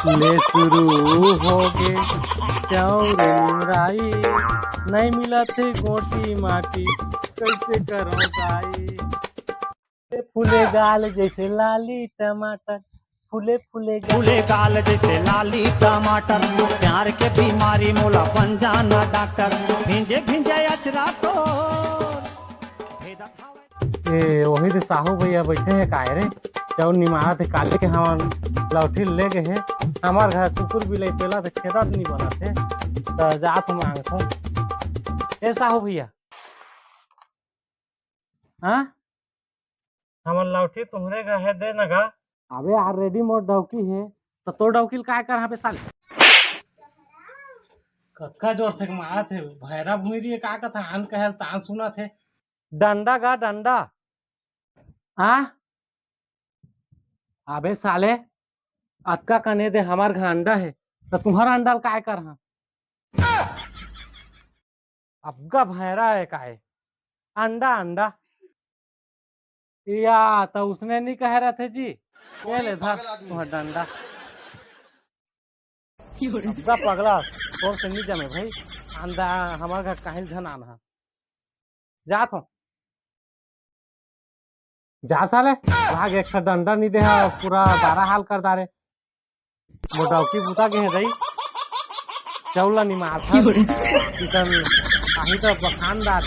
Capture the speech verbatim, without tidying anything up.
ले शुरू होगे चाउर निंदाई, नहीं मिलत हे गोटी माटी, कैसे करो दाई? फूले गाल जैसे लाली टमाटर, फूले फूले गाल। फूले गाल जैसे लाली टमाटर, प्यार के बीमारी मोला बन जाना डॉक्टर, भिंजे भिंजे अचरा तो। ए, वही दे साहू भैया बैठे हे काय रे? चाउर निमारत हे, काले के हमन लौठी ले गे हे। हमर घर कुकुर बिलाई पेला से खेदत नहीं बनत हे, त जात मांगत हे। ए साहू भैया, हाँ, हमर लौठी तुम्हरे घर हे, दे न गा। अबे यार, रेडी मोर डौकी हे, त तोर डौकी ल काय कर हाबे साले? कतका जोर से मारत हे, भैरा भुइरी हे, का कथा आन कहल तान सुनत हे। डंडा गा डंडा। आ? अबे साले, अतका कने दे हमर घर अंडा हे, त तुम्हर अंडा ल काय कर हाँ? अबगा भैरा हे काय? अंडा, अंडा। या, त उसने नहीं कहे रहते जी। ये ले धर, तुम्हर डंडा। अबगा पगला, तोर से नहीं जमे भाई। अंडा हमर घर काहिल झन आन हा। जात हो। जा साले, भाग, एक ठा डंडा नहीं दे हा, पूरा बारा हाल कर डारे। मोर डौकी बुता गे हे दाई, चाउर ला निमारत हे। कितन आही त बखानदार।